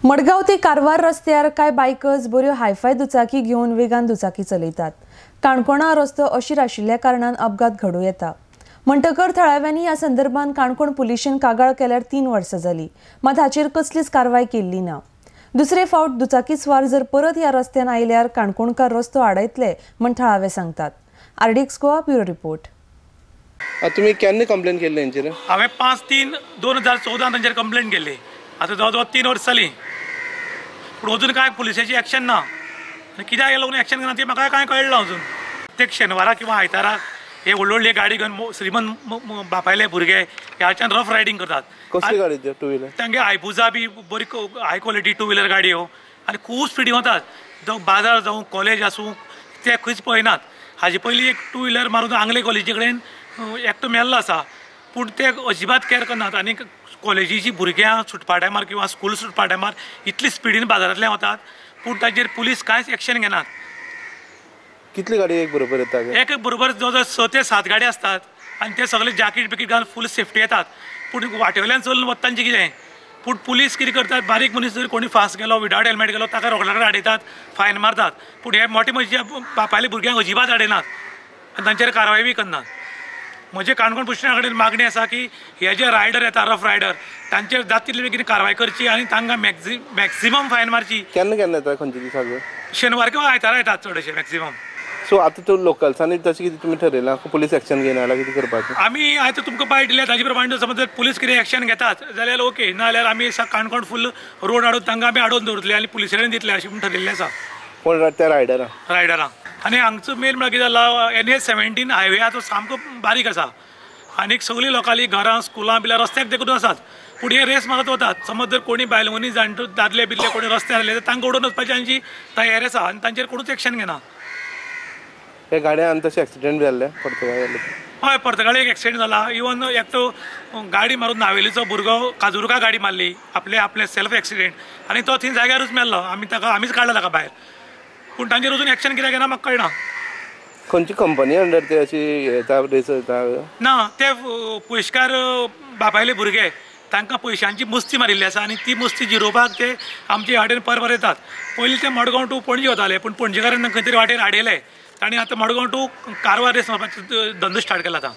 मडगांव ते कारवार रस्त्यार कांय बायकर्स बऱ्यो हायफाय दुचाकी घेवन वेगान दुचाकी चलयतात। काणकोणा रस्तो अशीर आशिल्ल्या कारणान अपघात घडूं येता। म्हणटकर थळाव्यांनी ह्या संदर्भात काणकोण पुलिशेन कागाळ केल्यार 3 वर्सां जाली, मात हाचेर कसलीच कारवाय केल्ली ना। दुसरे फावट दुचाकी स्वार जर परत ह्या रस्त्यान आयल्यार काणकोणकार रस्तो आडायतले म्हण थळावे सांगतात। RDX Goa bureau report. तुमी केन्ना कंप्लेन केल्ली हेंचेर? हांवें 5/3/2014 तांचेर कंप्लेन केल्ली। आतां जवळ जवळ 3 वर्सां जालीं, पूण अजून कांय पुलिसाची एक्शन ना आनी कित्याक हे लोक एक्शन घेना ती म्हाका कांय कळना अजून। प्रत्येक शेनवारा किंवा आयतारा हे व्हडले व्हडले गाडी घेवन श्रीमंत बापायले भुरगे ह्याच्यान रफ रायडींग करतात। कसली गाडी? टू व्हिलर तांगे हायबुजा बी बरी हाय क्वॉलिटी टू व्हिलर गाडी हो आनी खूब स्पिडीन वतात। जावं बाजार जावं कॉलेज आसूं ते खंयच पळयनात। हाजे पयलीं एक टू व्हिलर मारून आंगले कॉलेजी कडेन एकटो मेल्लो आसा, पूण ते अजिबात कॅर करनात। आनी कॉलेजीची भुरग्यां सुटपा टायमार किंवा स्कूल सुटपा टायमार इतली स्पिडीन बाजारांतल्यान वतात, पूण ताचेर पुलीस कांयच एक्शन घेनात। कितली गाडी एक बरोबर येता? एक बरोबर जवळ जवळ 6 ते 7 गाडी आसतात आनी ते सगळे जॅकेट बिकीट घालून फूल सेफ्टी येतात, पूण वाटेवयल्यान चलून वता तांचें कितें? पूण पुलीस कितें करतात, बारीक मनीस जर कोणी फास्ट गेलो विदावट हेल्मेट गेलो ताका रोखडो आडयतात, फायन मारतात, पूण हे मोठे मनशां बापायले भुरग्यांक अजिबात आडयनात आनी तांचेर कारवाय बी करनात। म्हजे काणकोण पुलिसां कडेन मागणी आसा की हे जे रायडर येता रफ रायडर तांचेर जाता तितले बेगीन कारवाय करची आनी तांकां मॅक्झिमम फायन मारची। केन्ना केन्ना येता खंयच्या दिसाक? शेनवार किंवा आयतारा येतात चडशे मॅक्झिमम। सो आतां तूं लोकल्सांनी तशें कितें तुमी ठरयलां पुलीस एक्शन घेयना जाल्यार कितें करपाचें? आमी आतां तुमकां बायट दिल्या ताजे प्रमाणे समज जर पुलीस कितें एक्शन घेतात जाल्यार ओके, ना जाल्यार आमी काणकोण फूल रोड हाडून तांकां आमी आडोवन दवरतले आनी पुलिसे कडेन दितले अशें म्हूण ठरयल्लें आसा। कोण त्या रायडरां? रायडरां। आनी हांगचो मेन म्हळ्यार कितें जाला, NH 17 highway आहा तो सामको बारीक आसा आनी सगळीं लोकांली घरां स्कुलां बिलां रस्त्याक तेकून आसात, पूण हे रेस मारत वतात। समज जर कोणी बायल मनीस जाणटो दादले बिदले कोणी रस्त्यार आयले जाल्यार तांकां उडोवन वचपाची तांची तयारी आसा आनी तांचेर कोणूच एक्शन घेना। हे गाडयान तशें एक्सिडेंट जाल्ले पर्तगाळ? हय, पर्तगाळ एक एक्सिडेंट जाला। इवन एकटो गाडी मारून नावेलीचो भुरगो काजुरका गाडी मारली आपले आपले सेल्फ एक्सिडेंट आनी तो थंय जाग्यारूच मेल्लो। आमी ताका आमीच काडला ताका भायर, पूण तांचेर अजून एक्शन कित्याक घेना म्हाका कळना। खंयची कंपनी अंडर ते अशी येता रेस येता? ना, ते पयशकार बापायले भुरगे तांकां पयशांची मस्ती मारिल्ली आसा आनी ती मस्ती जिरोवपाक ते आमचे वाटेन परपर येतात। पयलीं ते मडगांव टू पणजे वताले, पूण पणजेकारांक खंय तरी वाटेर आडयले तांणी आतां मडगांव टू कारवार रेस मारपाचो धंदो स्टार्ट केला आतां।